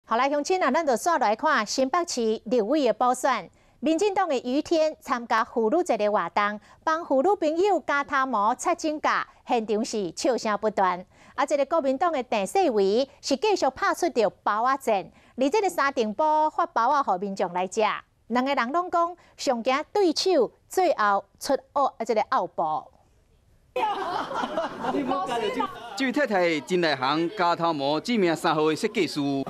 好來，鄉親啊，咱就煞來看新北市立委的補選。民進黨的余天參加婦女節的活動，幫婦女朋友剪頭毛、擦指甲，現場是笑聲不斷。啊，這個國民黨的鄭世維是繼續拍出著包仔戰，佇這個三重埔發包仔予民眾來食。兩个人攏講上驚對手最後出奧啊，這个奧步。這位太太真內行，剪頭毛指名三號的設計師。3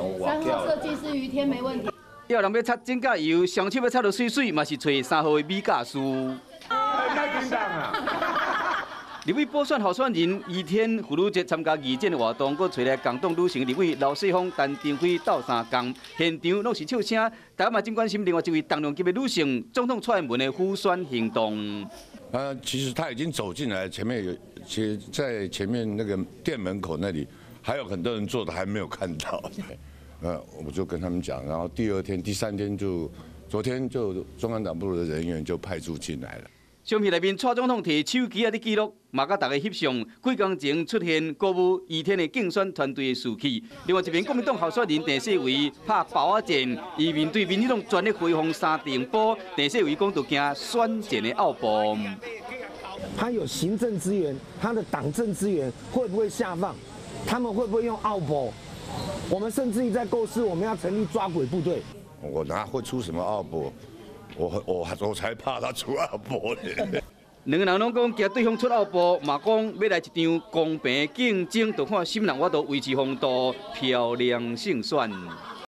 號設計師余天沒問題。要人欲擦指甲油，雙手欲擦到媠媠，嘛是揣三號的美甲師。立委補選候選人余天婦女節參加義剪的活動，閣揣來共黨女性立委劉世芳、陳亭妃鬥相共，現場攏是笑聲。大家嘛真關心另外一位重量級的女性總統蔡英文的輔選行動。啊，其實他已經走進來，前面有，其實在前面那個店門口那裡，還有很多人坐的還沒有看到。我就跟他們講，然後第二天、第三天就，昨天就中央黨部的人員就派駐進來了。相片內面，蔡總統提手機仔咧記錄，嘛佮大家翕相。幾工前出現鼓舞余天的競選團隊的士氣。另外一邊，國民黨候選人鄭世維拍包仔戰，伊面對民進黨全力回防三重埔，鄭世維講就驚選戰的奧步。他有行政資源，他的黨政資源會不會下放？他們會不會用奧步？我們甚至於在構思，我們要成立抓鬼部隊。我哪會出什麼奧步？我才怕他出奧步咧。兩個人攏講驚對方出奧步，嘛講欲來一場公平競爭，就看啥人有法度維持風度，漂亮勝選。